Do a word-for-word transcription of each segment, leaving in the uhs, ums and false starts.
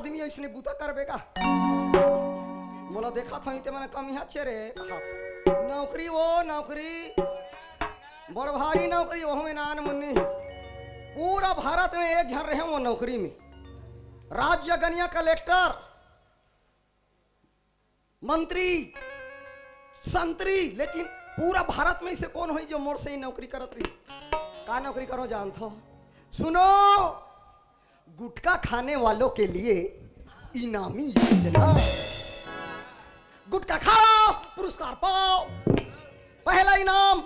में अइसने बूता करबे का? मोला देखत हव, इते मन कम इहाँ चेरे हाथ। नौकरी वो नौकरी, बड़ भारी नौकरी, ओहू में नान मुन्नी। पूरा भारत में एक झन रहे वो नौकरी में। राज्य गनिया कलेक्टर, मंत्री, संतरी, लेकिन पूरा भारत में इसे कौन होई जो मोर से ही नौकरी करत रही? का नौकरी करो जानत हो? सुनो, गुटखा खाने वालों के लिए इनामी योजना। गुटखा खाओ, पुरस्कार पाओ। पहला इनाम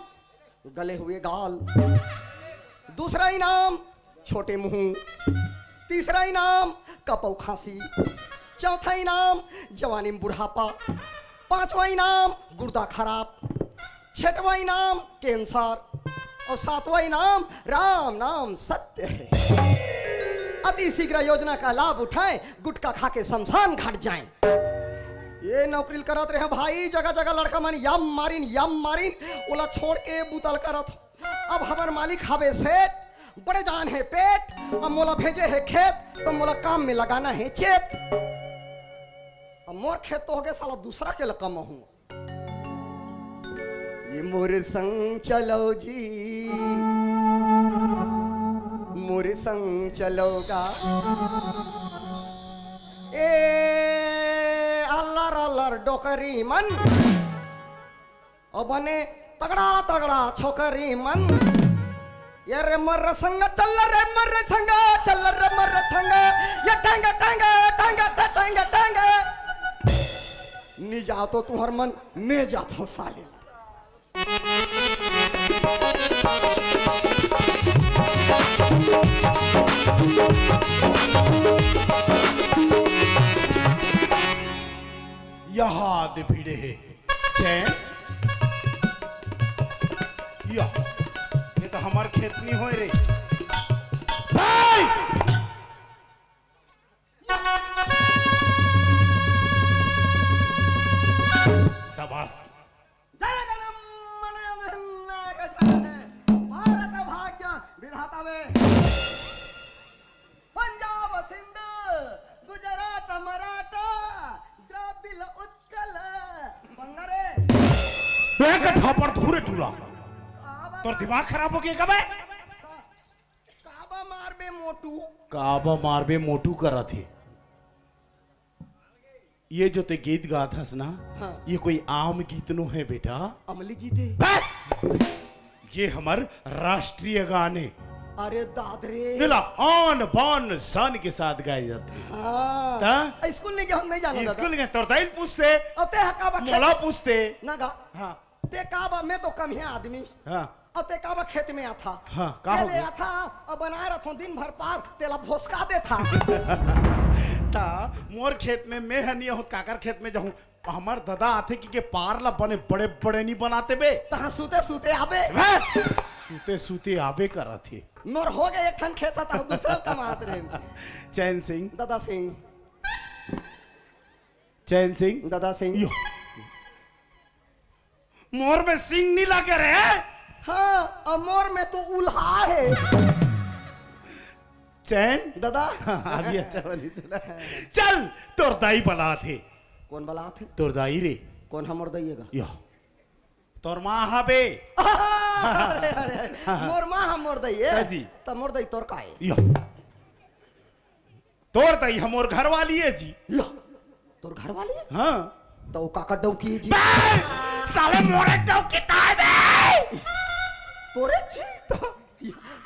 गले हुए गाल, दूसरा इनाम छोटे मुंह, तीसरा इनाम कपौ खांसी, चौथा इनाम जवानी में बुढ़ापा, पांचवा इनाम गुर्दा खराब, छठवा इनाम कैंसर और सातवां इनाम राम नाम सत्य है। अति शीघ्र योजना का लाभ उठाएं, गुटखा खा के शमशान घाट जाएं। ये नौकरी करत रहे भाई, जगह जगह लड़का मन यम मारिन, यम मारिन, ओला छोड़ के बुतल करत। अब हमर मालिक हवे सेठ, बड़े जान हे पेट, अब मोला भेजे हे खेत, तो मोला काम में लगाना हे चेत। अब मोर खेत तो होगे साला, दूसरा के लकम हूँ। ये मोर संग चलो जी, मोर संग चलो गा। ए अल्लर अल्लर डोकरी मन, ओ बने तगड़ा तगड़ा छोकरी मन। ये रे मर संग चल रे मर संग, चल रे मर संग। ये टांग टांग टांग टांग टांग। नी जातो तुहर मन, मैं जातो साले। यहाँ दे भिड़े हे चैन। या, ये तो हमार खेत नहीं होए रे। भाई! शाबाश। जय जनम मन भारत भाग्य विधाता वे। पंजाब, सिंध, गुजरात, मराठा, द्राविड़, उत्कल, बंगाले। एक झापड़ धूरे टूरा। काबा तोर दिमाग खराब हो गया का बे? काबा मारबे मोटू? काबा मारबे मोटू करत हे। ये जो ते गीत गात हस ना, हाँ। ये कोई आम गीत नो है बेटा। अमली गीत है। बे! ये हमर राष्ट्रीय गान हे। अरे दाद रे। एला आन बान शान के साथ गाए जाथे। हाँ। ता? स्कूल नहीं गया, हम नहीं जाना स्कूल दादा। नहीं गया, तोर दाई ल पूछते। अते हका बा खेत मोला पूछते। ना गा। हाँ। ते का बा, मैं तो कम है आदमी। हाँ। अते का बा खेत में आथा। हाँ, का हो गया? आथा, अब बनाए रथों दिन भर पार, तेला भोसका देथा। ता मोर खेत में मैं हनी हूँ, काकर खेत में जाहूँ? हमर ददा आथे कि के पार ला बने बड़े बड़े नहीं बनाते बे। तहाँ सूते सूते आबे। बे! सूते सूते आबे करत हे। मोर हो गए एक ठन खेत, तहाँ दूसरा कमात रहे। चैन सिंह। ददा सिंह। चैन सिंह। ददा सिंह। यो। मोर में सिंग नहीं लगे रे। हाँ, अब मोर में तो उल्हा है। चैन। ददा। अभी अच्छा बनी सुना। चल, तोर दाई बलात हे। कौन बलात हे? तोर दाई रे। कौन हमर दाई हे गा? या। तोर माँ हा बे। अरे, अरे, अरे। मोर माँ हा मोर दाई हे। हाँ जी। त मोर दाई तोर का हे? या। तोर दाई हमर घरवाली हे जी। लो, तोर घरवाली हे? हाँ। त वो काकर डौकी हे जी? बे! साले मोरे डौकी ताय बे! तोरे जी? त,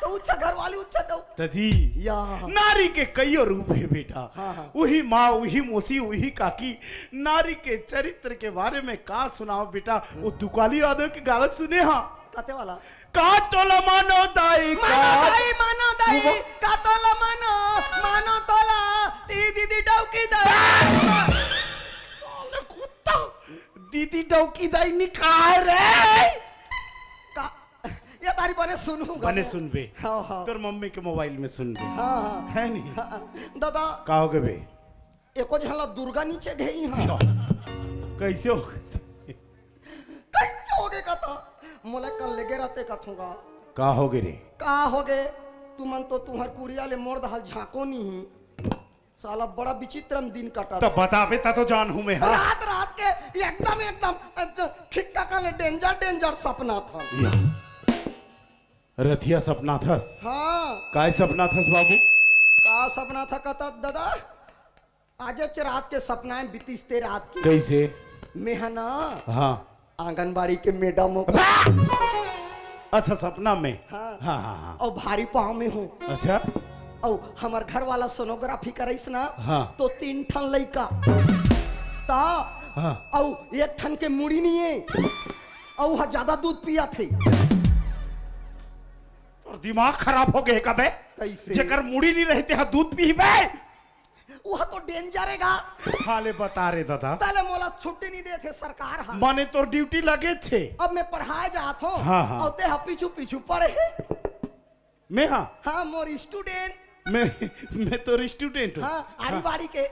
त उच्छा घरवाली, उच्छा डौकी। त जी, या। नारी के कइयो रूप हे बेटा। हाँ, हाँ। उही माँ, उही मौसी, उही काकी। नारी के चरित्र के बारे में का सुनाव बेटा? वो दुकाली यादव के गाना सुने हा? काते वाला? का तोला मानो दाई, मानो का दाई, मानो दाई, वो का तोला मानो, मानो तोला, ती दीदी डौकी दाई। साले कुत्ता, दीदी डौकी दाई निकाल रे। का, ये तारी बने सुनूंगा बने मैं। सुनबे। हाँ, हाँ। तोर मम्मी के मोबाइल में सुनबे। हाँ, हाँ। है नहीं? हाँ, दादा। का हो गए बे? एको झन ला दुर्गा नीचे गई हाँ। कैसे हो गए? कैसे हो गए कथा? मोला कल लेगे रहते कथूंगा। का हो गए रे? का हो गए? तुमन तो तुहर कुरिया ले मोर दहल झांको नहीं। साला बड़ा विचित्र दिन कटा तो था। बताबे, ता तो जानहूं मैं, हाँ। रात, रात के एकदम, एकदम, एकदम ठीक ठाक ले डेंजर, डेंजर सपना था। या। रतिया सपना थस? हाँ। काय सपना थस बाबू? का सपना था कथा दादा? आजेच रात के सपना हे, बीतिस ते रात के। कइसे? मैं हा ना, हाँ। आंगनबाड़ी के मैडम हो। अच्छा, सपना में? हाँ। हाँ, हाँ, हाँ। अउ भारी पाँव में हूँ। अच्छा। अउ हमर घर वाला सोनोग्राफी करइस ना, हाँ। तो तीन ठन लइका। ता, हाँ। अउ एक ठन के मुड़ी नइ हे। अउ हा ज्यादा दूध पियाथे। तोर दिमाग खराब हो गे हे का बे? कइसे? जेकर मुड़ी नइ रहिथे हा दूध पीही बे? वह तो डेंजर हे गा। हाले बता रे दादा। तले मोला छुट्टी नइ देथे सरकार हा। माने तोर ड्यूटी लगेच हे। अब मैं पढ़ाय जात हों। हाँ, हाँ। अउ ते हा पीछू पीछू पढ़े। मैं हा? हाँ, मोर स्टूडेंट। मैं, मैं तोर स्टूडेंट हों। हाँ, आड़ी बाड़ी के।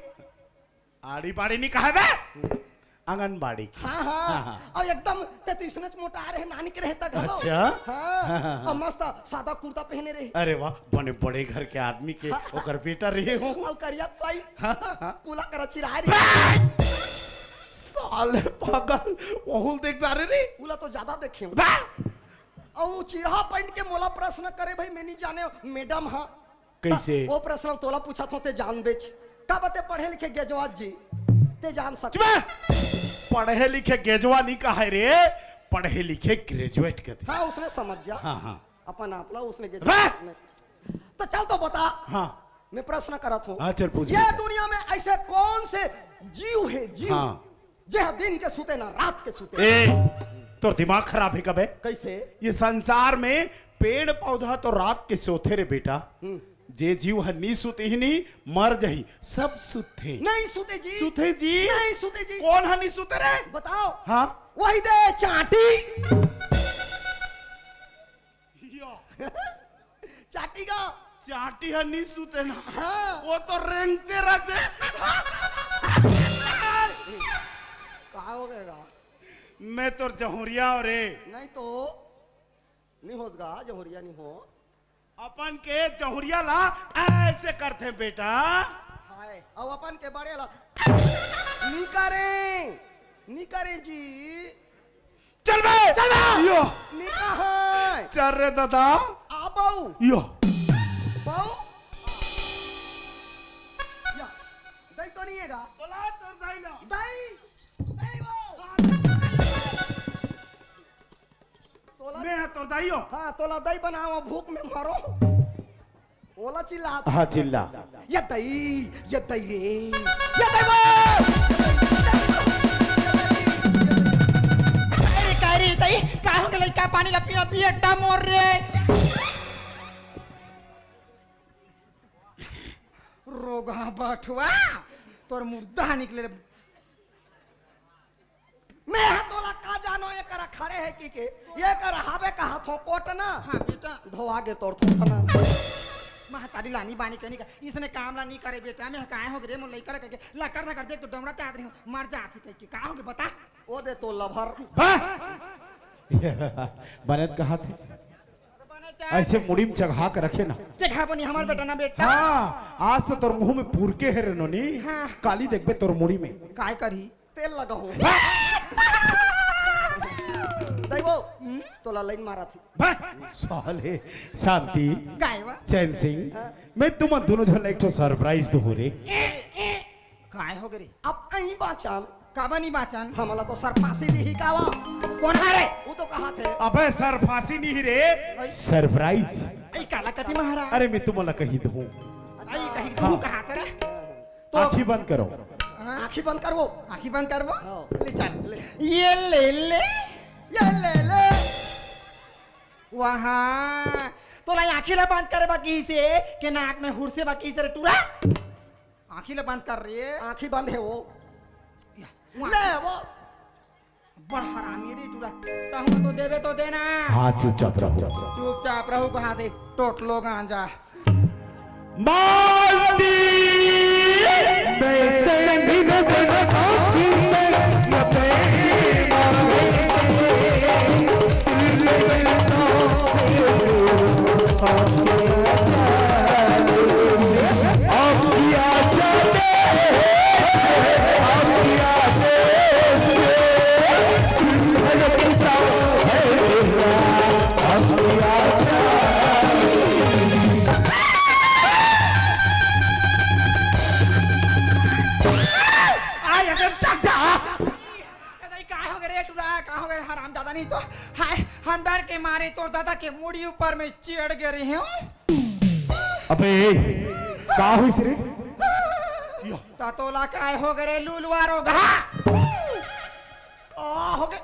आड़ी बाड़ी नइ कहय बे। आंगनबाड़ी के। हाँ, हाँ। हाँ, हाँ। अउ एकदम ते तो इसने मोटा रहे, नानी के रहे तक घलो। अच्छा। हाँ। हाँ, हाँ, हाँ। अउ मस्त सादा कुर्ता पहने रहे। अरे वाह, बने बड़े घर के आदमी के हाँ। ओकर बेटा रहे हो। अउ करिया पाई। हाँ, हाँ, हाँ। पूला करा चिराय रहे। साले पागल, ओहू ल देख डारे रे। पूला तो ज्यादा देखे हो। बा! अउ चिरहा पैंट के मोला प्रश्न करे, भाई, मैं नइ जाने, मैडम, हाँ। कइसे? वो प्रश्न तोला पूछत हों, ते जानबेच। का बते पढ़े लिखे गेजवा जी? ते जान सकत। चुप! पढ़े लिखे गेजवा नइ कहय रे, पढ़े लिखे ग्रेजुएट कथे। हाँ, उसने समझ जा। हाँ, हाँ। अपन आप ला उसने गेजवा बे! ने। तो चल तो बता। हाँ। मैं प्रश्न करत हों। हाँ, चल पूछ ये बेटा। दुनिया में ऐसे कौन से जीव हे, जीव? हाँ। जे ह दिन के सुते ना, रात के सुते। ए, तोर दिमाग खराब हे का बे? कइसे? ये संसार में पेड़ पौधा तो रात के सोथे रे बेटा। हम्म। जे जीव ह नी सुतही नी, मर जही, सब सुतथे। नइ सुते जी। सुते जी। नइ सुते जी। कोन ह नी सुते रे? बताओ। हाँ। वही दे चांटी। यो। चांटी का? चांटी ह नी सुते ना। हाँ। वो तो रेंगते रहिथे। का हो गे? मैं तोर जहुरिया हों रे। नइ तो। नइ होस गा, जहुरिया नइ हो। अपन के जहुरिया ला ऐसे करथे बेटा। हाय, अउ अपन के बड़े ला नइ करे, नइ करे जी। चल बे! चल बे! यो! निकाहाय! चल रे दादा। आ बऊ। यो! बऊ? या, दई तो नइ हे गा? बोला तोर दई ला। दई! दई बऊ! तोला मैं हा तोर दई हो। हाँ, तोला दई बनाओ, भूख में मरो। ओला चिल्ला। हाँ, चिल्ला। ये दई, ये दई रे, ये दई वो। अरे, का रे, दई, का हो गे लइका, पानी ला पिया, पिया, टा मोर रे। रोगहा बठवा, तोर मुर्दा निकले। मैं हा तोला का जानो, ये करा खड़े हे कि के, ये करा हावे कहा थो कोट ना। हाँ बेटा। धोआ गे तोर थो ना। महतारी लानी बानी कहनी का, इसने काम ला नहीं करे बेटा, मैं काय हो गे रे, मोर लइका ला कह के, लकड़ धकड़ देख तो डमड़ा ते आदमी हो, मर जात ही कह के, का हो गे बता? ओ दे तो लभर। बा! बनत कहा थे? ऐसे मुड़ी में चघा के रखे ना। चघा बनी हमार बेटा ना बेटा। हाँ, आज तो तोर मुंह में पुरके हे रे नोनी। हाँ। काली देखबे तोर मुड़ी में। काय करही? तेल लगाऊं। दई वो, हम्म? तोला लाइन मारा थी। बा, साले, शांति, काय वा? चैन सिंह, हाँ। मैं तुमन दोनों झन ला एक ठो सरप्राइज दूं रे। काय हो गे रे? अब अई बाचन। काबर नहीं बाचन? हमला तो सरफासी दिही कावा। कोन हा रे? वो तो कहा थे। अबे सरफासी नहीं रे, भाई। सरप्राइज। अई काला कथी महाराज? अरे मैं तुमन ला कही दूं। अई कही दूं हाँ। कहा थे रे? तो आँखी बंद करो। हाँ? आँखी बंद करबो। आँखी बंद करबो? हाँ। ले चल। ले। ये ले ले। ये ले ले। वहाँ। तोला आँखी ला बंद करे बा कहिसे, के नाक में हुरसे बा कहिसे रे टूरा? आँखी ला बंद कर रे। आँखी बंद हे वो। या, वहाँ। ले वो। बड़ हरामी रे टूरा। तहूँ तो देबे तो देना। हाँ, चुपचाप रहो। चुपचाप रहो, कहा दे, टोटलो गांजा। मालती! मैं सैनी न बना पाऊंगी, मैं न प्रेम। आपकी आशा हरामजादा नहीं तो, हाय, हम डर के मारे तोर दादा के मुड़ी ऊपर में चढ़ गे रहेंव। अबे, का होइस रे? त तोला काय हो गे रे लूलवा रोगहा? का हो गे?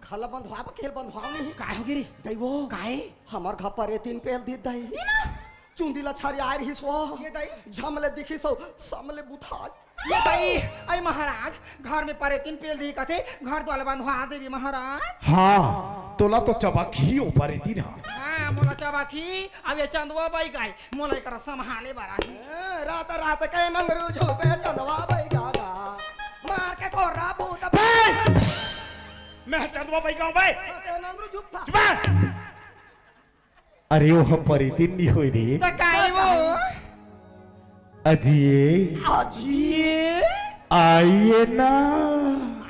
घर ला बंधवाबे, खेल बंधवाव नहीं। काय हो गे रे? दई वो। काय? हमर घर परेतिन पेल दिस दई। चुंदी ला छरियाए रहिस वो। ये दई। झमले दिखिस वो, समले बुथा। ये दई, अई महाराज, घर में परेतिन पेल दिस कथे, घर द्वार बंधवा देबे महाराज। हाँ, तोला तो चबाखी ओ परेतिन हा। हाँ, मोला चबाखी, अब ये चंदवा बाई गाय, मोला एकरा संभाले बर आही। हाँ, रात रात के नंगरू झूपे चंदवा बाई गागा। मार के कोर्रा भूत। बे! मैं चंदवा बाई गाँव बे। रात के नंगरू झूपता। चुप बे! अरे, ओह परेतिन नी होय रे। त काय वो? अजी ए। अजी ए। आइए ना।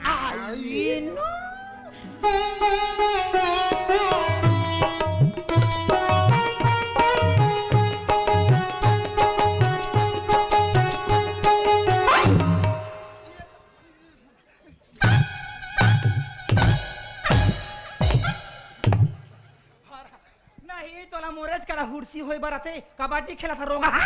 आइए ना। नहीं, तोला मोरेच करा हुरसी होय बर आथे, कबड्डी खेलत हा रोगहा।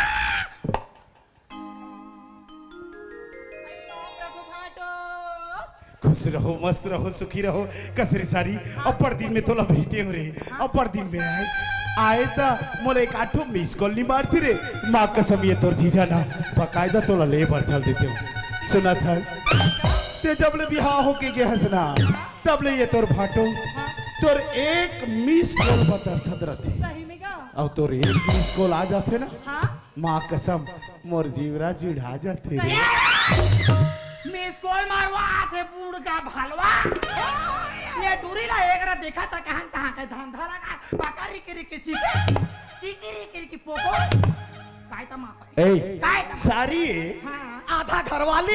खुश रहो, मस्त रहो, सुखी रहो। कस रे सारी, अब्बड़ दिन में तोला भेंटेंव रे, अब्बड़ दिन में आए, आए त मोला एक आठो miss call नी मारती रे। माँ कसम, ये तोर जीजा ना, बकायदा तोला ले बर चल देतेंव। सुनत हस, ते जब ले बिहाव होके गे हस ना, तब ले ये तोर भांटो, तोर एक miss call बर तरसत रथे। सही में का? अउ तोर एक miss call आ जाथे ना, हाँ? माँ कसम, मोर जीवरा जुड़ा जाथे रे। Miss call मरवाथे बूढ़ का भलवा। ये टूरी ला एकरा देखा त कहन तहाँ के धन धरा का पका रिकी रिकी चिकी, चिकी रिकी रिकी पोको। काय तमाशा? ए, काय तमाशा? सारी ए। हाँ। आधा घरवाली।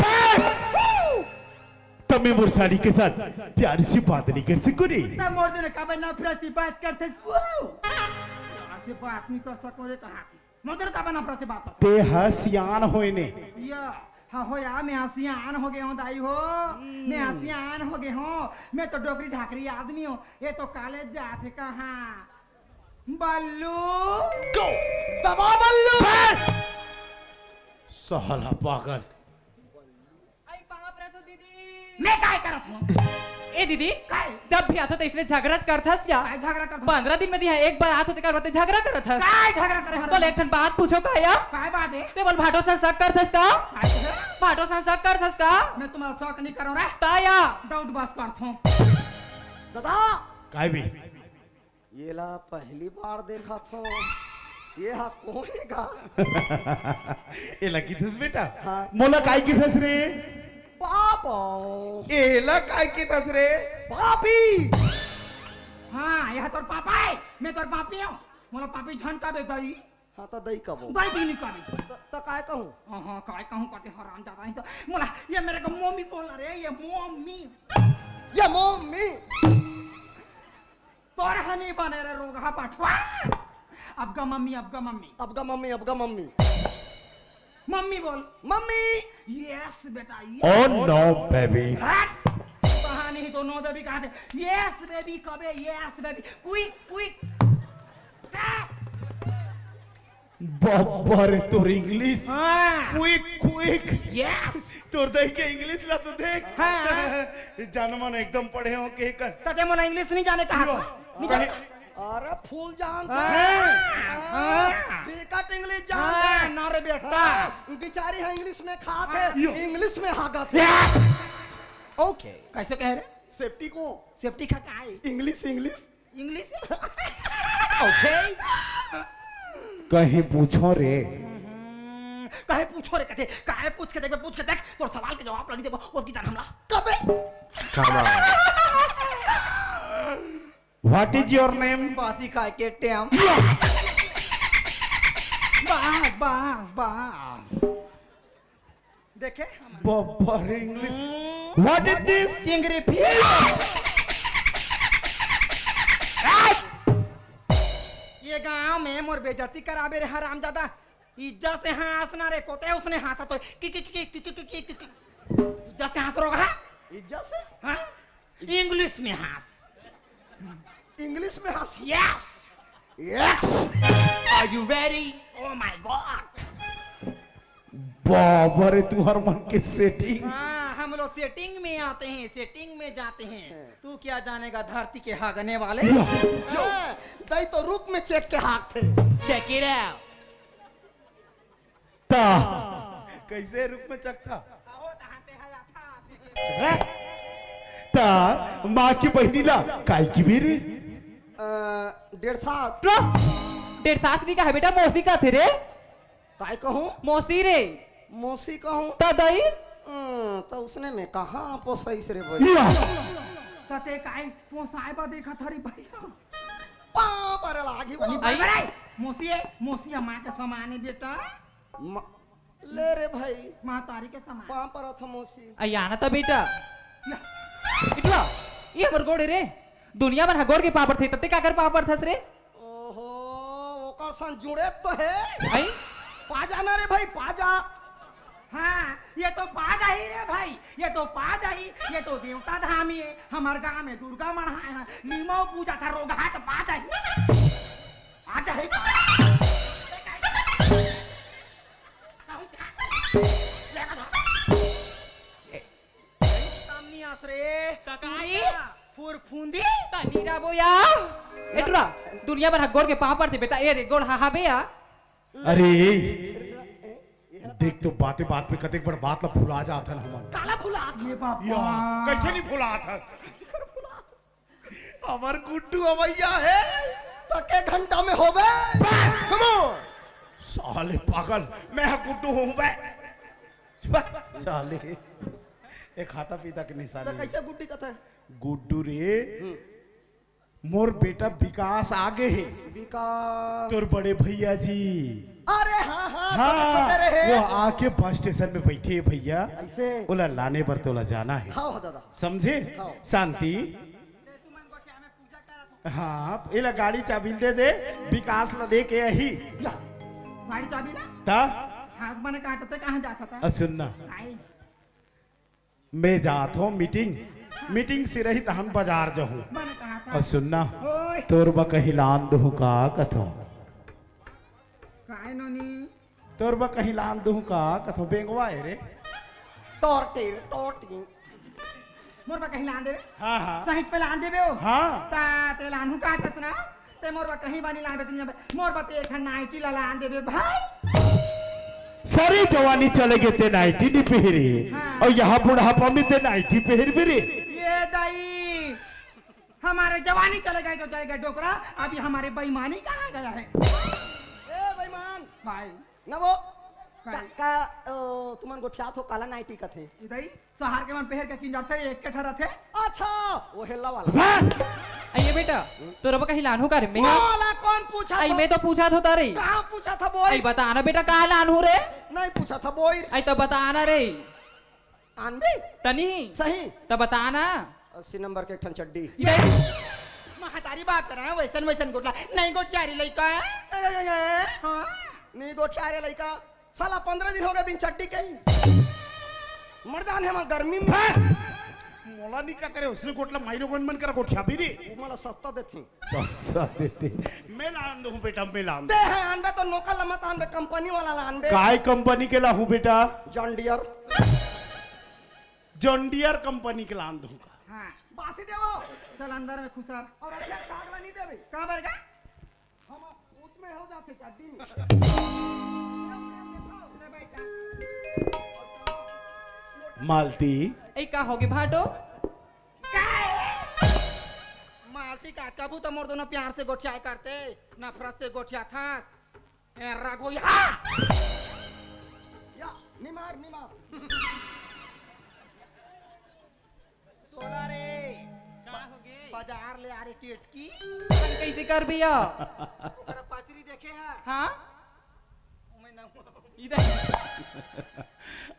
त मैं मोर साली के साथ प्यार से बात नहीं कर सकूं रे। त मोर दिन काबर नफरत से बात करथस वो? प्यार से बात नहीं कर सको रे, कहाँ थी? मोर दिन काबर नफरत से बात करथस? ते ह सियान होय ने। या, हाँ हो या, मैं ह सियान हो गे हों दाई हो। मैं ह सियान हो गे हों। मैं तो डोकरी ढाकरी आदमी हों। ये तो college जाथे कहाँ? बल्लू। Go! दबा बल्लू। साला पागल। आई पाँव परत हों दीदी। मैं काय करत हों? ए दीदी, काय? जब भी आथो त इसने झगड़ा करथस या? काय झगड़ा करत हों? पंद्रह दिन में दिहा एक बार आथो तेकर बाद झगड़ा करथस। काय झगड़ा करे हर? तोला एक ठन बात पूछों का या? काय बात हे? ते मोला भांटो सन शक करथस का? काय हे? भांटो सन शक करथस का? मैं तुम्हारा शक नहीं करों रे। त या? Doubt बस करत हों। दादा। काय बे? येला पहली बार देखत हों। ये हा कोन हे गा? एला किथस बेटा? हाँ। मोला काय किथस रे? पापा। एला काय किथस रे? पापी। हाँ, ये हा तोर पापा हे। मैं तोर पापी हों। मोला पापी झन कबे दई। हाँ, त दई कबो। दई भी नहीं कबे। त, त काय कहूँ? हाँ, हाँ, काय कहूँ कथे हरामजादा ही तो। मोला, ये मेरे को मम्मी बोला रे, ये मम्मी। ये मम्मी। तोर ह नी बने रे रोगहा बठवा। अब गा मम्मी, अब गा मम्मी। अब गा मम्मी, अब गा मम्मी। मम्मी बोल। मम्मी। Yes बेटा, yes। Oh no baby। हट। कहानी ही तो no baby कहा थे। Yes baby कबे, yes baby। Quick, quick। Babbar तोर English। हाँ। Quick, quick। Yes। तोर दई के English ला तो देख। हाँ। जानमन एकदम पढ़े हों के कस। त ते मोला English नहीं जाने कहा यो। था। नहीं कहे जाने। अरे full जानथे। हाँ। हाँ। हाँ। बिकट English जानथे। हाँ, ना रे बेटा। हाँ। बिचारी ह English में खात हे। हाँ। यो। English में हागत हे। Yes। Okay। कैसे कहे रे? Septic को। Septic का काय? English, English। English? Okay। कहीं पूछों रे। हम्म, कहीं पूछों रे कथे, काहे पूछ के देख, पूछ के देख, तोर सवाल के जवाब ला नहीं देबो, ओतकी जान हमला। कबे? Come on। What is your name? बासी खाए के टेम। बस, बस, बस। देखे? Babbar English। Hmm. What is this? Chingri fish. ये गांव में मोर बेइज्जती कराबे रे हरामजादा। इज्जत से हाँस ना रे, कोते उसने हाँसा तो कि, कि, कि। इज्जत से हाँस रोगहा। इज्जत से? हाँ? English में हाँस। इंग्लिश में हंस। Yes. Yes. Are you ready? Oh my God. बाबा रे, तुहर मन के सेटिंग। हाँ, हम लोग सेटिंग में आते हैं, सेटिंग में जाते हैं। तू क्या जानेगा धरती के हागने वाले। या। हाँ, दई तो रुख में चेक के हागथे। Check it out. ता कैसे रुख में चघथा? चुप रह। ता माँ की बहिनी ला काय किबे रे? अ, डेढ़ सास। रुक। डेढ़ सास नहीं कहा बेटा, मौसी कथे रे। काय कहूँ? मौसी रे। मौसी कहूँ? ता दई? हम्म, तो उसने में कहाँ पोसइस रे भाई? या। तते काय पोसाय बा देखत हरी भैया? पाँव परे लागी वो। आई? बड़े, मौसी है, मौसी है, माँ के समान है बेटा। म-, ले रे भाई। माँ तारी के समान। पाँव परत हँव मौसी। अया ना त बेटा। या। इटवा, ये हमर गोड़ रे। दुनिया भर ह गोड़ के पाँव परथे, तते काकर पाँव परथस रे? ओहो, ओकर सन जुड़े तो है। आई? पाजा ना रे भाई, पाजा। हाँ, ये तो पाजा ही रे भाई, ये तो पाजा ही, ये तो देवता धाम ही है। हमर गांव में दुर्गा मढ़ाए हैं, नीमव पूजा था, रोगहा तो पाजा ही। पाजा ही। सामने आस रे। त का पूरी? का? फुरफुंदी? त नीरा बोया। एटुरा, दुनिया भर ह गोड़ के पाँव परथे बेटा, ए रे गोड़ हा हा बे या। अरे, देख तो बाते बात में कतेक बड़ बात ला भुला जात हन हमन। काला भुला ये बाबा। या, कैसे नहीं भुलात हस? हमर गुड्डू अवैया है। त के घंटा में होबे? Come on। साले पागल, मैं ह गुड्डू हूँ बे। साले, एक खाता पीता के निशानी। त कैसे गुड्डी कथे? गुड्डू रे, हम्म। मोर बेटा विकास आ गे हे। विकास। तोर बड़े भैया जी। अरे हाँ, हाँ, हाँ, छोटे, छोटे रहे। वो आके बस स्टेशन में बैठे हे भैया। ऐसे? ओला लाने बर तोला जाना हे। हाँ, हाँ, दादा। समझे? हाँ। शांति। हाँ, एला गाड़ी चाबी दे दे, विकास ला लेके आही। या, गाड़ी चाबी ला? ता? हाँ, मने कहा था, कहाँ जाता था? अ, सुन ना। आई। मैं जात हूँ मीटिंग, मीटिंग से रही तहन बाजार जाहूँ। मन कहा था। और सुनना, ओए। तोर बा कहीं लान दूँ का कथों? काय नोनी? तोर बा कहीं लान दूँ का कथों? बेंगवा है रे। टोरटी, टोरटी। मोर बा कहीं लान देवे? हाँ, हाँ। सहित पे लान देवे हो? हाँ। ता ते लानू का तस ना? ते मोर बर कहीं बा नी लान बे, मोर बर ते एक ठन नाइटी ला लान देबे भाई। सारी जवानी चले गे ते नाइटी नी पहिरे, हाँ। और यहाँ बुढ़ापा में ते नाइटी पहिरबे रे। ये दाई, हमारे जवानी चले गए तो चले गए डोकरा, अभी हमारे बेईमानी कहाँ गया है? ए बेईमान। भाई। ना वो भाई। का, का, ओ, तुमन गोठियात हो काला नाइटी कथे? ई दाई, सहर के मन पहर के किंजरथे, एक के ठा रथे। अच्छा, वो हेल्ला वाला। वाह! अइए बेटा, तोर बा कहीं लानहूँ का रे? मैं मोला कौन पूछा आई, था? मैं तो पूछा था तारे। कहाँ पूछा था बोई? आई बता ना बेटा, का लानहूँ रे? नहीं पूछा था बोई। आई तो बता ना रे। आनबे? तनी? सही। तो बता ना। अस्सी नंबर के एक ठन चड्डी। इधर। महतारी बात कर रहा है, वैसन वैसन गोठला। नहीं गोठियारी लइका है। हाँ। नहीं गोठियारी लइका। साला पंद्रह दिन हो गए बिन चड्डी के ही। मर जान हे वहाँ गर्मी में। हाँ। मोला नहीं कहते रे, उसने गोठला माइरो गन मन कर गोठिया भी रे। वो मला सस्ता देती। सस्ता देते। मैं लान दूँ बेटा, मैं लान ते दूँ। है आनबे तो नोकर ला मत आनबे, कंपनी वाला ला आनबे। काय कंपनी के लाहूँ बेटा? John Deere. John Deere company के लान दूँ का? हाँ, बासी देवो। चल अंदर में खुसर। और अच्छा साग ला नहीं देबे। कहाँ बर का? हम ऊँच में हो जाते चड्डी में। मालती। ए, का होगे भाटो? मालती का, कभू तो मोर दोनों प्यार से गोठियाए करते, नफरत से गोठियाथस। ए, रागो, या! या, निमार, निमार। तोला रे, का होगे? बाजार ले आ रे टेटकी। अपन कैसे कर भैया? ओकरा पचरी देखे है? हाँ? ओमे इधर।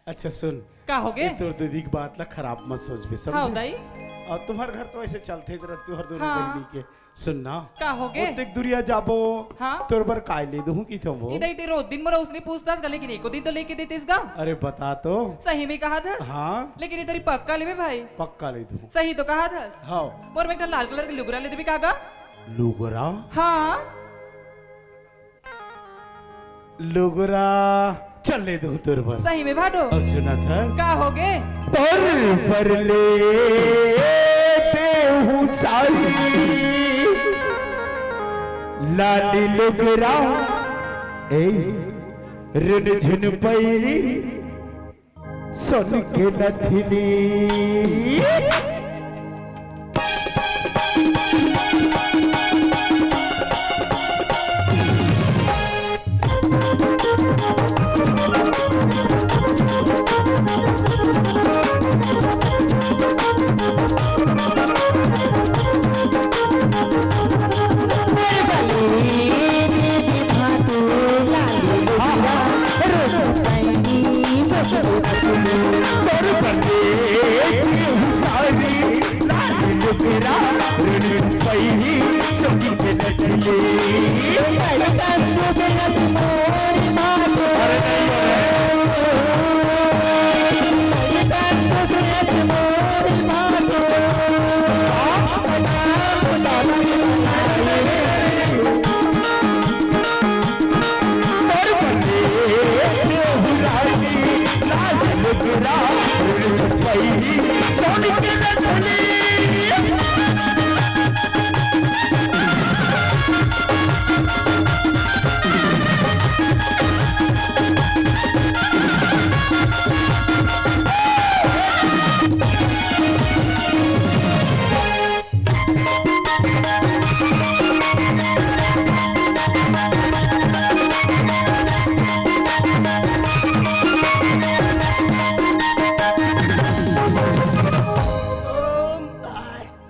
अच्छा सुन, का होगे? ये तोर दीदी के बात ला खराब मत सोचबे, समझे? हाँ, दाई। और तुम्हार घर तो ऐसे चलते ही रहते हो हर दोनों हाँ। बहिनी के। सुन ना, का होगे? ओतेक दुरिया जाबो, हाँ? तोर बर काय ले दूँ की थमो? इधर इधर रोज दिन मोर उसने पूछता था, लेकिन एको दिन तो लेके देतेस गा। अरे बता तो। सही में कहा था? हाँ। लेकिन इधर ही पक्का लेबे भाई। पक्का ले दूँ। सही तो कहा था। हाँ। मोर में एक ठन लाल कलर के लुगरा ले देबे का गा? लुगरा? हाँ। लुगरा चल ले दो तोर बर। सही में भाटो। अउ सुनत हस? का होगे? तोर बर ले देहूँ सारी लाली लुगरा, ए, रुनझुन पैरी, सोन के नथनी।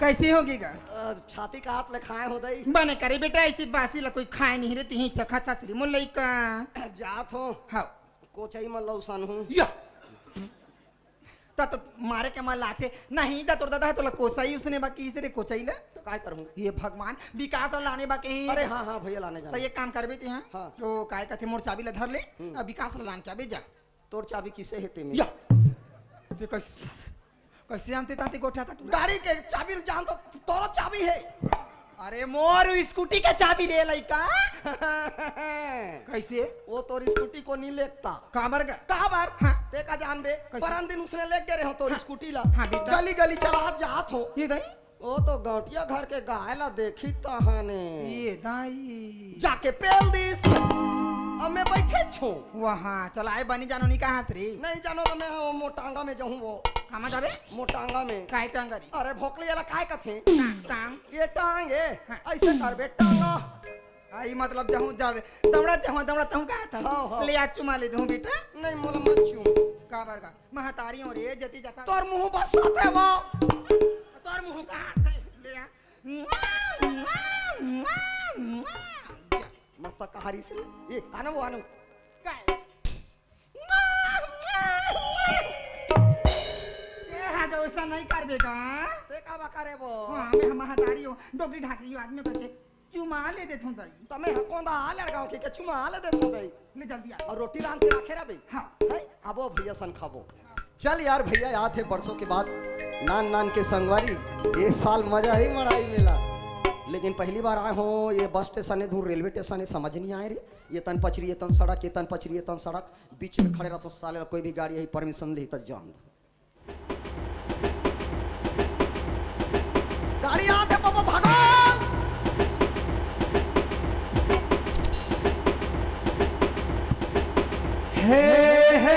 कैसे होगे गा? अ, छाती का हाथ ले खाए हो दई। बने करे बेटा, ऐसी बासी ला कोई खाए नहीं रहती ही, चखा था श्री मोर लइका। जात हो। हाँ। कोचई मन लौसन हूँ। या। त, त मारे के मन लाथे। नहीं दा, तोर दादा है तोला कोसई उसने बाकी इसे रे कोचई ले। तो काय करहूँ? ये भगवान, विकास ला लाने बाकी। अरे हाँ, हाँ, भैया लाने जाना। तो ये काम करबे ते, हाँ? हाँ। तो काय कथे मोर चाबी ला धर ले, हम्म। अब विकास ला लान के आबे जा। तोर चाबी किसे हे तेमे? या। ते कैसे, कैसे जानते ताते गोठा था तू? गाड़ी के चाबी जान तो तोरो चाबी हे। अरे मोर स्कूटी के चाबी रे लइका। कैसे? वो तोर स्कूटी को नहीं लेता। काबर का? काबर? हाँ। ते का जानबे? कैसे? परन दिन उसने लेके रहे हो तोर हाँ। स्कूटी ला। हाँ बेटा। गली गली चला जात हो। ये दई? वो तो गौटिया घर के गाय ला देखी तहाने। ये दाई। जाके पेल दिस। अब मैं बैठे छो। वहाँ चलाए बनी जानो नहीं कहाँ रे? नहीं जानो तो मैं वो मोटांगा में जाऊँ वो। कहाँ जाबे? मोटांगा में। काय टांगा रे? अरे भोकली वाला काय कथे? टांग, टांग। ये टांग है। हाँ। ऐसे करबे टांगा। आई मतलब जहूँ जा, दौड़ा जहूँ, दौड़ा तहूँ कहा था। हाँ, हाँ। ले आ चुमा ले दूँ बेटा। नहीं मोला मत चूम। काबर का? महतारी हो रे, जती जता। तोर मुंह बस आथे वो। तोर मुंह कहाँ थे? ले आ। मस्त कहारी से। ये, आना वो, आना। काय? ए, हाँ, तो ऐसा नहीं कर बेटा। ते का बा करे वो? हाँ, मैं महतारी हो, डोकरी ढाकरी हो, आदमी करके। चुमा ले देथों दाई। तमे ह कोंदा आ लड़गांव के, के चुमा ले देथों दाई। ले जल्दी आ। और रोटी रांध के रखे रह बे। हाँ। है? आबो भैया सन खाबो। चल यार भैया, याद है बरसों के बाद नान नान के संगवारी, ये साल मजा ही मड़ाई मेला। लेकिन पहली बार आए हो ये बस स्टेशन है, दूर रेलवे स्टेशन है, समझ नहीं आए रे। ये तन पचरी, ये तन सड़क, ये तन पचरी, ये तन सड़क, बीच में खड़े रहतो साले, कोई भी गाड़ी यही परमिशन ले तो जान दो। गाड़ी आत हे, बाबा, भागो। हे, हे,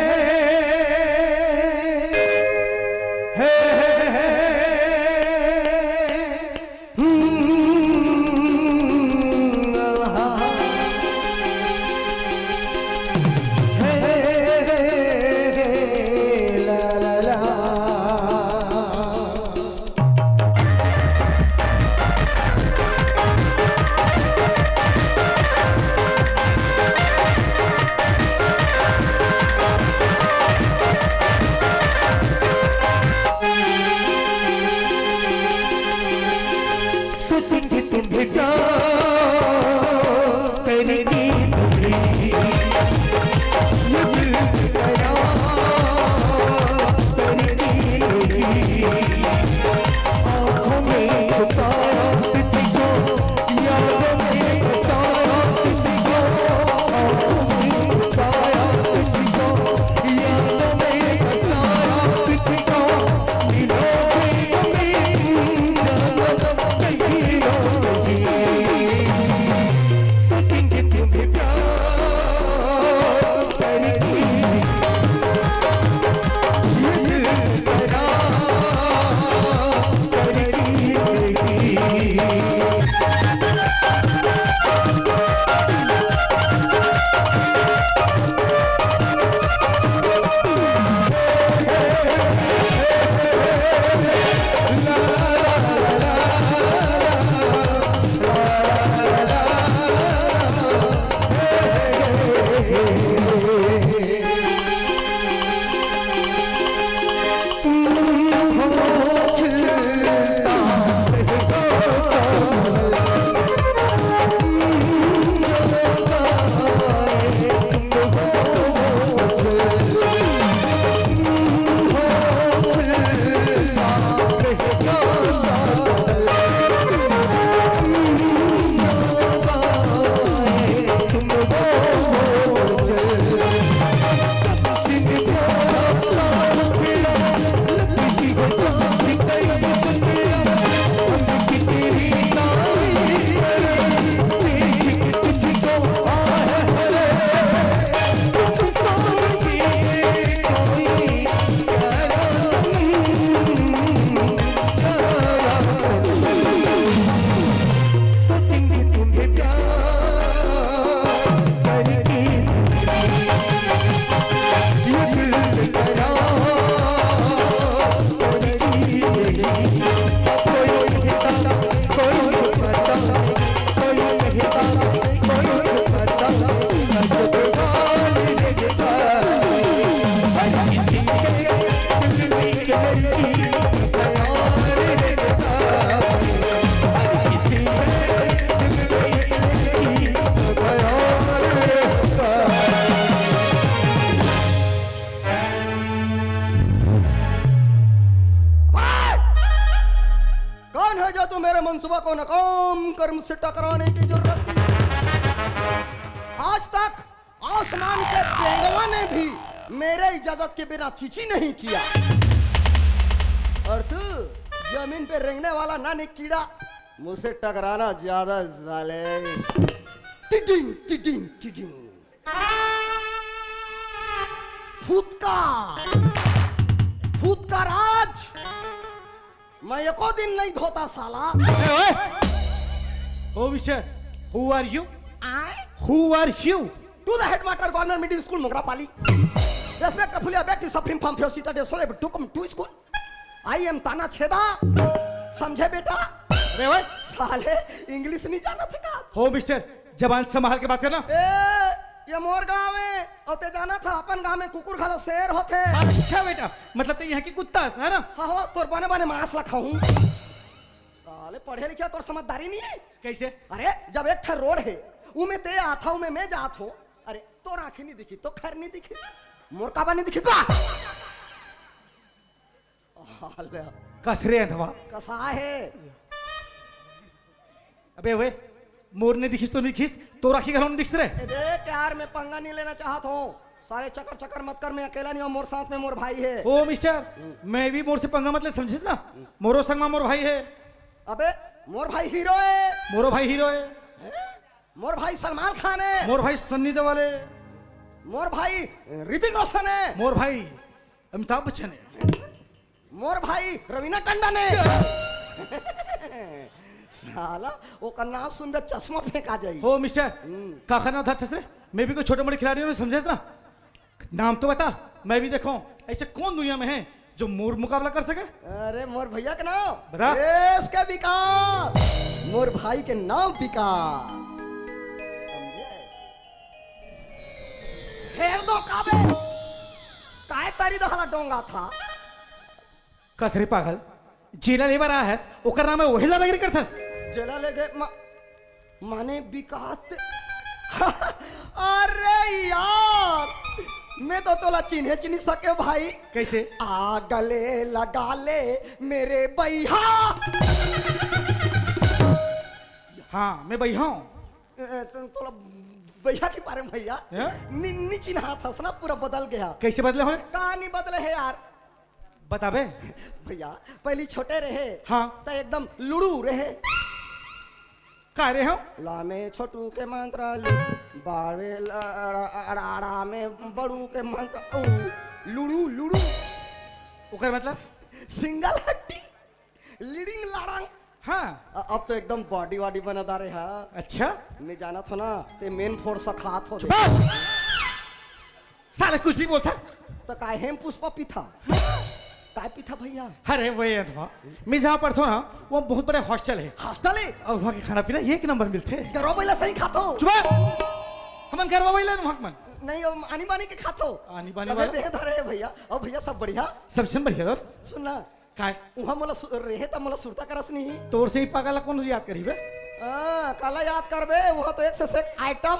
हे, हे। कौन है जो तू मेरे मंसूबा को नाकाम कर मुझसे टकराने की जरूरत थी? आज तक आसमान के तेंदुआ ने भी मेरे इजाजत के बिना चींची नहीं किया। और तू जमीन पे रेंगने वाला नानी कीड़ा, मुझसे टकराना ज्यादा साले। टिडिंग, टिडिंग, टिडिंग। फुतका, फुतका राज, मैं एको दिन नहीं धोता साला। Hey, hey! Oh, mister, who are you? आए? Who are you? To the headmaster, government middle school, मोगरापाली। Respect, फुलिया, back to suffering from few सीटा दे सोले, to come to school। I am ताना छेदा, समझे बेटा? अरे ओए, साले, इंग्लिश नहीं जाना था का? हो मिस्टर, जबान संभाल के बात करना। ए, ये मोर गांव है, और ते जाना था अपन गांव में कुकुर घलो शेर होथे। अच्छा बेटा, मतलब ते यहाँ की कुत्ता है ना? हाँ हो, तोर बने बने मांस ला खाऊं। साले पढ़े लिखे तोर समझदारी नहीं है। कैसे? अरे, जब एक ठन रोड है, उमे ते आथा, उमे मैं जात हो। अरे, तोर आंखें नहीं दिखी तो खैर नहीं दिखी, मोर काबर नहीं दिखी बा? साले, कसरे अंधवा। कसा है? अबे ओए, मोर नहीं दिखिस तो नहीं दिखिस, तोर आंखी घलो नहीं दिखिस रे। ए देख यार, मैं पंगा नहीं लेना चाहत हूँ। सारे चक्कर चक्कर मत कर, मैं अकेला नहीं हूँ, मोर साथ में मोर भाई है। ओ मिस्टर, मैं भी मोर से पंगा मत ले, समझिस ना? मोरो संग मा मोर भाई है। अबे, मोर भाई हीरो है। मोरो भाई हीरो है। मोर भाई सलमान खान है। मोर भाई सन्नी देओल है। मोर भाई ऋतिक रोशन है। मोर भाई अमिताभ बच्चन है। मोर भाई रवीना टंडन है। साला, ओकर नाम सुनबे चश्मा फेंका जाई। हो मिस्टर, हम्म। काखर नाम धरथस रे? मैं भी कोई छोटे मोटे खिलाड़ी हूँ, समझेस ना? नाम तो बता, मैं भी देखो ऐसे कौन दुनिया में है जो मोर मुकाबला कर सके? अरे मोर भैया के नाम बता। देश के विकास, मोर भाई के नाम विकास। समझे? फेर दो काबे, काय तारी दहला डोंगा था। कसरे पागल, जेला लेबर आया है, ओकर नाम है, वही दादागिरी करथस। जेला ले गए मा, माने विकास ते-, अरे यार, मैं तो तोला चिन्हे चिन्ह सके भाई। कैसे? आ गले लगा ले मेरे भैया। हाँ, मैं भैया हूँ। ए, तो, तोला भैया के बारे में भैया हैं? नि, नि चिन्हा था ना, पूरा बदल गया। कैसे बदले होने? कहानी बदले है यार। बताबे। भैया, पहली छोटे रहे हाँ। तो एकदम लुड़ू रहे। का रे हो? लामे छोटू के मंत्र लू, बावे ल-, अड़ा-, अड़ा-, अड़ा में बड़ू के मंत्र ऊ, लुड़ू लुड़ू। ओकर मतलब? सिंगल हड्डी, लीडिंग लाड़ंग। हाँ। अ-, अब तो एकदम बॉडी वॉडी बनत आ रहे हा। अच्छा। मैं जानत हो ना, ते मेन फोर्स खात हो। बस। साले कुछ भी बोलथस। तो काय हेम पुष्पा पीथा? काय पीथा भैया? अरे वही अथवा, मैं जहाँ पढ़ता हूँ ना, वो बहुत बड़े हॉस्टल है। हॉस्टल है? और वहाँ के खाना पीना एक नंबर मिलते हैं। गरवा बैला सही खातो। चुप। हमन गरवा बैला नु हक मन। नहीं, हम आनी बानी के खातो। आनी बानी तबे वाला? देह धरे है भैया। और भैया सब बढ़िया? सबसे बढ़िया दोस्त। सुन ना, काय? वहाँ मोला सु-, रहे त मोला सुरता करस नहीं। तोर से ही पागल ला कौन याद करी बे? हाँ, काला याद करबे, वहाँ तो एक से एक आइटम।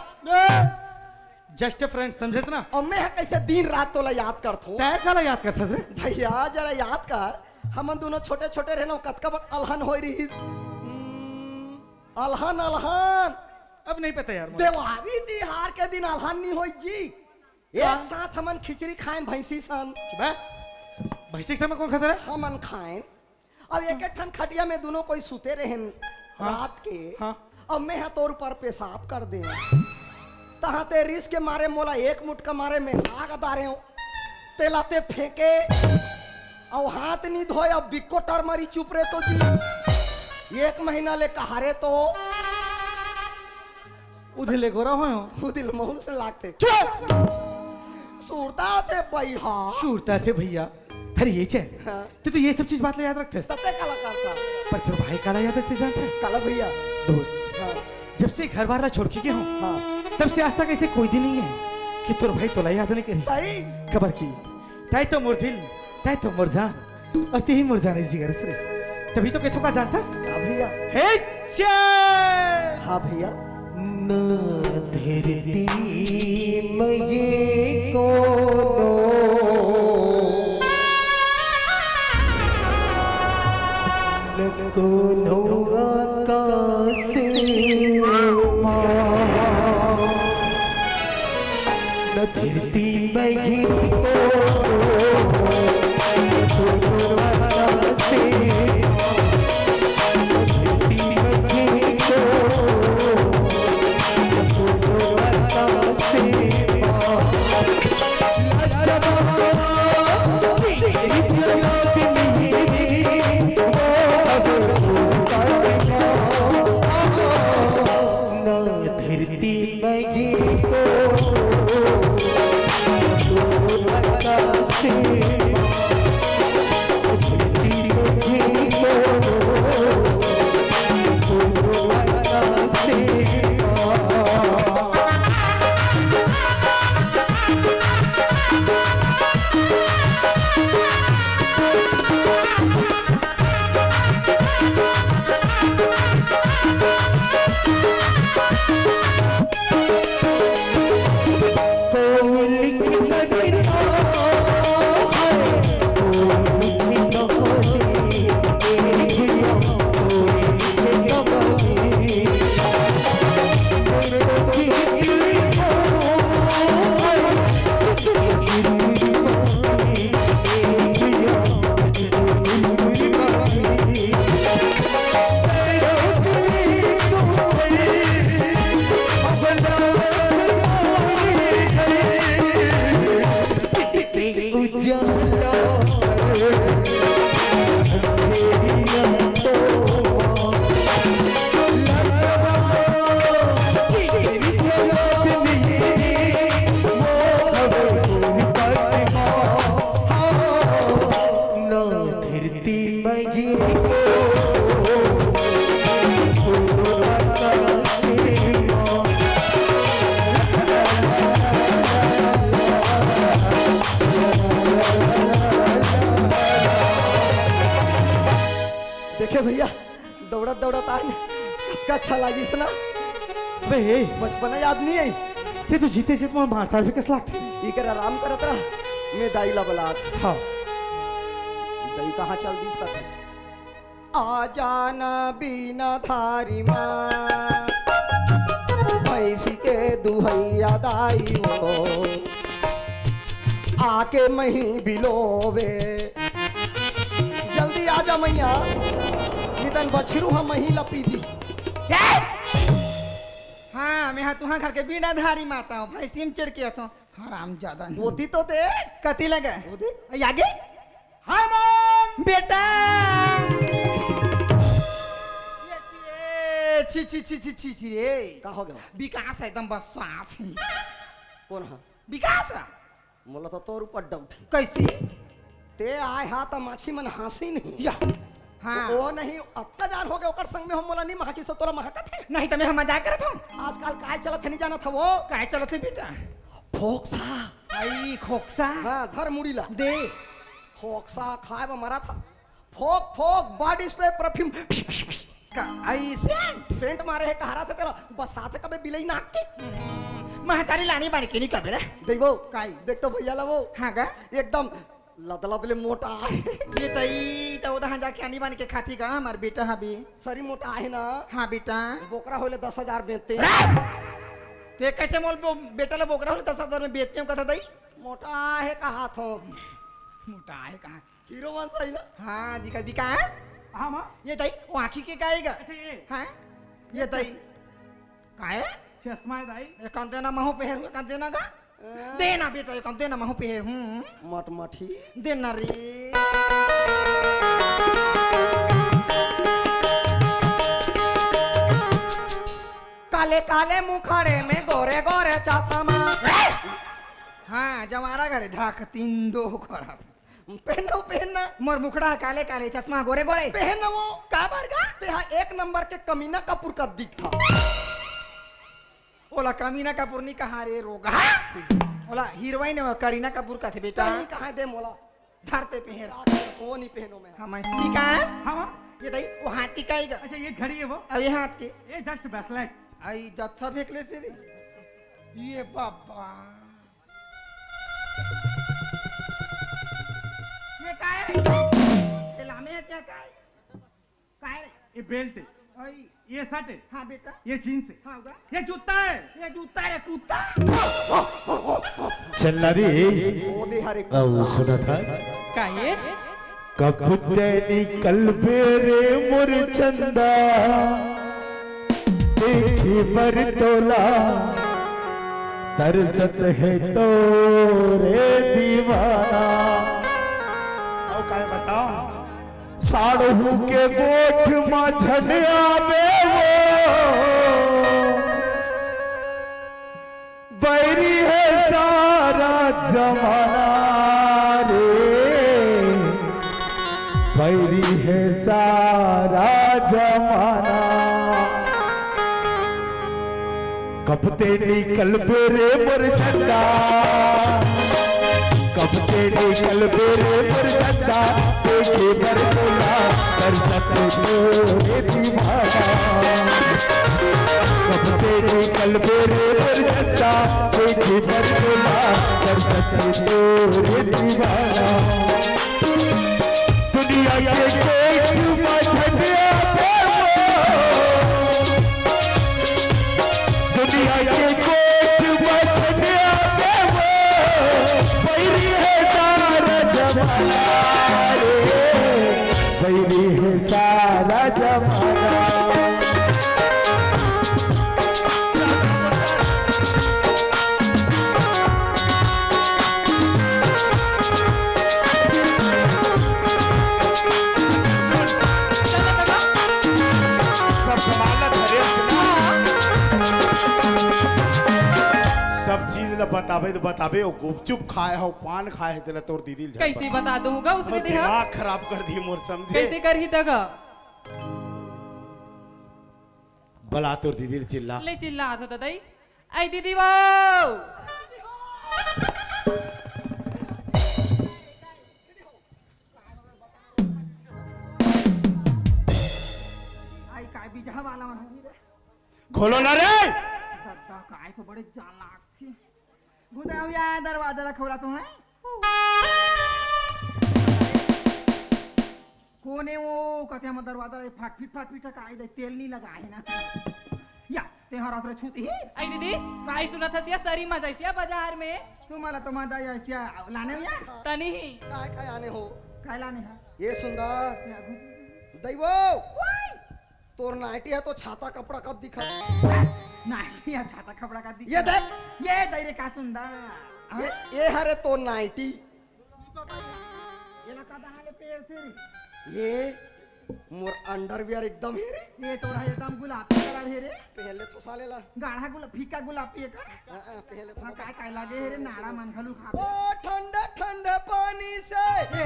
जस्ट ए फ्रेंड, समझेस ना? और मैं कैसे दिन रात तोला याद करथो। तय काला याद करथस रे? भैया जरा याद कर, हमन दोनों छोटे छोटे रहना, कतका बड़ अलहन होई रही। अलहन, अलहन। अब नहीं पता यार मुझे। देवारी तिहार के दिन अलहन नहीं होई जी। एक हाँ। साथ हमन खिचड़ी खाएन भैंसी सन। बे, भैंसी के समय कौन खाता रहे? हमन खाएन। अब एक एक ठन खटिया में दोनों कोई सुते रहेन हाँ। रात के। हाँ। अब मैं हा तोर ऊपर पेशाब कर दे। तहाँ ते रिस के मारे मोला एक मुटका मारे में आग डारे हो। तेला ते फेंके। और हाथ नहीं धोए, अब बिक्को टर मारी चुप रहे तो जी। एक महीना ले कहा रे तो। उधे ले गोरा होय हो। वो दिल महू से लागते। चुप। सुरता थे भाई हाँ। सुरता थे भैया। अरे ये चैन, हाँ। तू तो ये सब चीज बात ला याद रखते। सत्य कलाकार था। पर तोर भाई काला याद रखते जानते? काला भैया। दोस्त, हाँ। जब से घर बार ला छोड़ के गए हो, हाँ। तब से आज तक ऐसे कोई दिन नहीं है कि तोर भाई तोला याद नहीं करी। सही। खबर की, तय तो मोर दिल, तय तो मोर जान, और तेही मोर जान इस जिगर से। तभी तो कहथो का जानतस? हाँ भैया। हे चैन! हाँ भैया। ना धरती में ये कोनो, न कोनो धुआं का सीमा, न धरती में घी को, न धुआं का सीमा, न धरती में घी को, न धुआं का सीमा। देखे भैया, दौड़त दौड़त आए, कतका अच्छा लागिस ना। अबे, ए। बचपना याद नहीं आई। ते तो जीते जीत में मारता भी कस लागथे। इकर आराम करत रहा, मैं दाई ला बलात। हाँ। दाई कहाँ चल दिस कथे? आ जाना बीना धारी माँ, भैंसी के दुहैया दाई हो। आके मही बिलोवे। जल्दी आ जा मैया, नितन बछरू हम मही लपी दी। हाँ, मैं हा तुहा घर के बीना धारी माता हूँ, भाई सिम चिड़के हूँ। हराम ज्यादा नहीं। ओती तो देख। कती लगे? ओती। आगे? हाँ, माँ। बेटा। ये छी, छी, छी, छी, छी, छी रे। का हो गया? विकास एकदम बस सांस ही। कौन है? विकास। मोला तो तोर ऊपर डाउट है। कैसे? ते आए हा त माछी मन हाँसी नहीं। या। हाँ। तो वो नहीं, अत्ता जान हो गया, ओकर संग में हम मोला नहीं महकी से तोला महकत है। नहीं त मैं हम मजाक करत हूँ। आजकल काय चलत है नहीं जानत है वो। काय चलत है बेटा? फोक्सा। आई खोक्सा। हाँ, धर मुड़ी ला। दे। फोक्सा खाए बा मरा था। Fogg, Fogg, body spray, perfume। का, आई सेंट? सेंट मारे है, कहारा से तेला, बस साथ कबे बिलई नाक के। महतारी लानी बानी के नहीं कबे रे। देख वो, काई? देख तो भैया ला वो। हाँ का? एकदम लद लद ले मोटा है। ये तई, तो उधर जाके आनी बानी के खाती का, हमार बेटा हा भी। सरी मोटा है ना? हाँ बेटा। बोकरा होले दस हजार बेचते। रे! ते कैसे मोल बो-, बेटा ला बोकरा होले दस हजार में बेचते हो कथा दई? मोटा है कहा थो। मोटा है कहा? हीरो वंश है ना? हाँ, दिखा, विकास। हाँ, माँ। ये दाई, वो आँखी के का आएगा? अच्छा, ये। हाँ? ये दाई। का है? चश्मा है, दाई। एक अंधे ना महू पहर हुए, एक अंधे ना का? हाँ। दे ना बेटा, एक अंधे ना महू पहर हूँ। मटमठी। दे ना रे। काले काले मुखड़े में गोरे गोरे चश्मा। हाँ, जवारा घरे धाक तीन दो खड़ा। पहनो, पहनना। मोर मुखड़ा काले काले, चश्मा गोरे गोरे। पहन वो। का बर गा? तेहा एक नंबर के कमीना कपूर का दिखता। ओला कमीना कपूर नहीं कहा रे रोगा। ओला हीरोइन वो करीना कपूर का थे बेटा। कहीं कहाँ दे मोला। धरते पहन। रात में वो नहीं पहनो मैं। हाँ, मैं विकास। हाँ, हाँ। ये दाई, वो हाथी का ही गा। अच्छा, ये घड़ी है वो। अब ये हाथ के। ये just bracelet। आई जत्था फेंक ले से रे। ये बाबा। ये काय है? ये लामे है क्या काय? काय रे? ये बेल्ट है, अई। ये शर्ट है, हाँ बेटा। ये जींस है, हाँ गा। ये जूता है। ये जूता रे कुत्ता। चल ना रे। ओ दे हरे। अब सुना था। का ये? कब ते निकलबे रे मोर चंदा, देखे बर तोला तरसत हे तो रे दीवाना। अउ काय बताओ? साढ़ू के गोठ म झन आवे वो, बैरी हे सारा जमाना रे, बैरी हे सारा जमाना। कब ते निकलबे रे मोर चंदा, कब ते निकलबे रे मोर चंदा, देखे बर तोला तरसत हे रे दीवाना। कब ते निकलबे रे मोर चंदा, देखे बर तोला तरसत हे रे दीवाना। दुनिया के कोई म झन आवे वो, दुनिया के कोई म झन आवे वो, बैरी हे सारा जमाना रे, बैरी हे सारा जमाना। सब संभाल ला, धरे अपना। सब चीज ला बताबे तो बताबे, वो गुपचुप खाए हो, पान खाए हे, तेला तोर दीदी ल झन कैसे बता। बता दूंगा उसने वो देहा? दिमाग खराब कर दिए मोर, समझे? कैसे करही तगा? बला तोर दीदी ल चिल्ला। ले चिल्ला आथो ददई। ऐ दीदी वो। आई काय बिजहा वाला मन होही रे। खोलो ना रे। दद्दा काय तो बड़े जान लागथे। घुदाओ या दरवाजा ला खोला तो है। कोने वो कथे हम दरवाजा ला फाट फिट फाट फिट का आई दे, तेल नहीं लगा है ना। या ते हर असर छूती ही। आई दीदी, आई सुनत हसिया सरी मजा आइसिया बाजार में। तुम्हाला तो मजा आइसिया लाने या। तनी ही। काय काय आने हो? काय लाने है? ये सुंदर। या घुस। दैवो। तोर नाइटी है तो छाता कपड़ा कब दिखा? नाइटी है छाता कपड़ा कब दिखा? ये देख। ये दई रे का सुंदर। ये, ये हरे तोर नाइटी। ये ला का दहा ले पेर थे रे। ये मोर अंडरवियर एकदम हे रे। ये तोरा एकदम गुलाबी कलर हे रे। पहले तो साले ला। गाढ़ा गुला-, फीका गुलाबी हे का? हाँ, हाँ, पहले तो हाँ, काय, काय लागे हे रे, नाड़ा मन घलू खा। ओ ठंडा ठंडा पानी से। ये।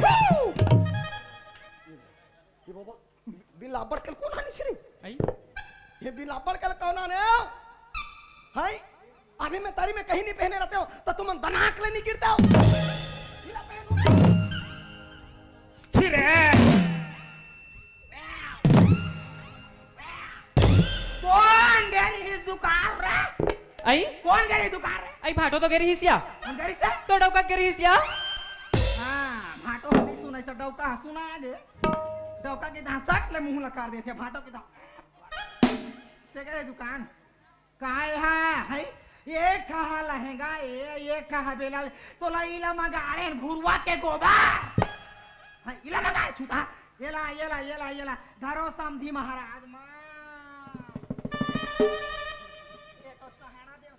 ये बाबा, बिलाबर कल कोन आनिस रे? आई? ये बिलाबर कल कोन आने हो? हाय? अभी मैं तारी में कहीं नहीं पहने रहते हो, तो तुमन दनाक ले नहीं गिरते हो। छिरे। कोन गे रिहिस दुकान रे? आई? कोन गे रिहिस दुकान रे? आई भाटो तो गे रिहिस या? हम गे रिहिस से? तो डौका गे रिहिस या? हाँ, भाटो हमी सुनाई से डौका सुना गे। डौका के दांत सट ले मुंह ला कर देथे, भाटो के दांत। ते गे रिहिस दुकान? काय हा, है? एक ठा हा लहंगा, ए, एक ठा हा बेला, तोला इला मगाड़ेन घुरुवा के गोबर। हाँ, इला मगाड़े छूता। येला, येला, येला, येला। धरो समधी महाराज मा। ये तो सहारा देव।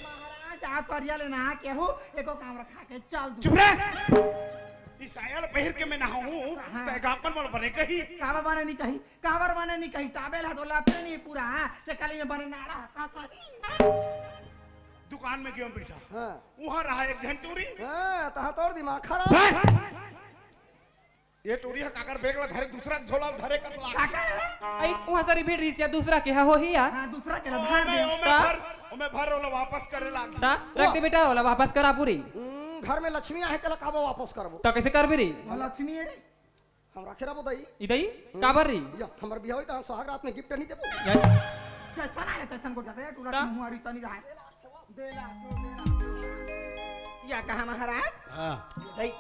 महाराज, आप करिया लेना, केहू, एको काम रखा के चल दू। चुप रे। ईसाई ल पहिर के मैं नहाहूं, हाँ। तै गांव कन मोला बने कही। काबर बने नहीं कही, काबर बने नहीं कही, टाबेल हा तो लपटे नहीं पूरा, ते कली में बने नाड़ा हा, का सही। दुकान में गयो बेटा, हाँ। उहाँ रहा एक झन टूरी। हाँ, तहा तोर दिमाग खराब। बे! ये टूरी हा काकर बैग ला धरे, दूसरा झोला धरे कस लाग। काकर? आई, उहाँ सरी भीड़ रहिस या, दूसरा के हा होही या। हाँ, दूसरा के ला धर दे। ओमे का? भर, ओमे भर, ओला वापस करे लाग। ता, रख दे बेटा, ओला वापस करा पूरी। हम्म, घर में लक्ष्मी आहे, तेला काबो वापस करबो। तो कैसे करबे रे? वो लक्ष्मी है रे। हम रखे रहो दई। ई दई? हम्म। काबर रे? या, हमर बिहाव होई त हम सुहाग रात में गिफ्ट नहीं देबो। या। जैसा ना है, तैसन को जाते हैं, टूरा का? की मुहारी तनी रहा है। बेला, बेला, बेला। या कहा महाराज? हाँ। दई।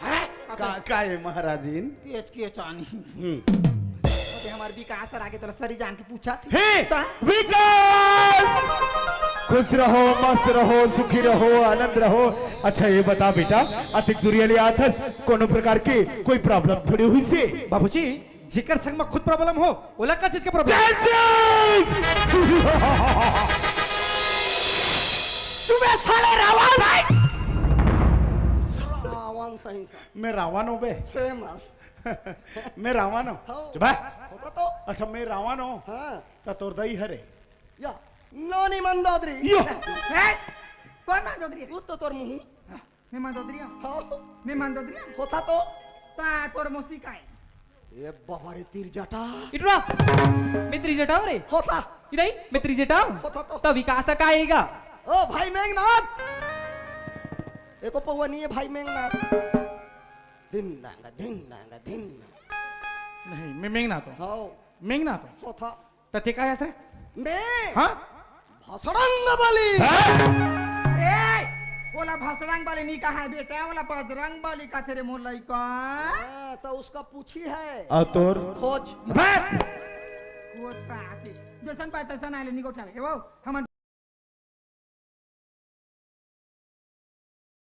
हैं? का, का हे महाराजिन? तेज के चानी। हम्म। अबे हमार विकास सर आगे तोला सरी जान के पूछा थी। हे, ता? विकास! खुश रहो, मस्त रहो, सुखी रहो, आनंद रहो। अच्छा, ये बता बेटा, अतिक दूरिया ले आथस, कोनो प्रकार के कोई problem थोड़ी हुई से? बाबूजी, जेकर संग म खुद problem हो, ओला का चीज का problem? जय जय! तू बे साले रावण! रावण सही से। मैं रावण हूँ बे। Famous। मैं रावण हूँ। हाँ। चुप है। होता तो। अच्छा, मैं रावण हूँ। हाँ। तो तोर दई हरे। या, नोनी मंदोदरी। यो। ए, कौन मंदोदरी? वो तो तोर मुँह। मैं मंदोदरी हूँ। हाँ। मैं मंदोदरी हूँ। होता तो। ता तोर मौसी का है? ए बाबा रे, तीर जटा। इटरा। मैं त्रिजटा हूँ रे। होता। इधर ही, मैं त्रिजटा हूँ। होता तो। तो विकास का आएगा। ओ भाई मेघनाथ। एको पौवा नहीं है भाई मेघनाथ। दिन दांगा, दिन दांगा, दिन दांगा। नहीं, मैं मेघनाथ हूँ। हाँ। मेघनाथ हूँ। होता। त ते काय हस रे? मैं? हाँ? भसड़ंग बली। हाँ? अरे, ओला भसड़ंग बली नी कहा है बेटा, ओला बजरंग बली कथे रे मोर लइका। हाँ, तो उसका पूछी है। अउ तोर? खोज। बे! खोज पाती। जैसन पाए तैसन आले निको चले। ए वो, हमन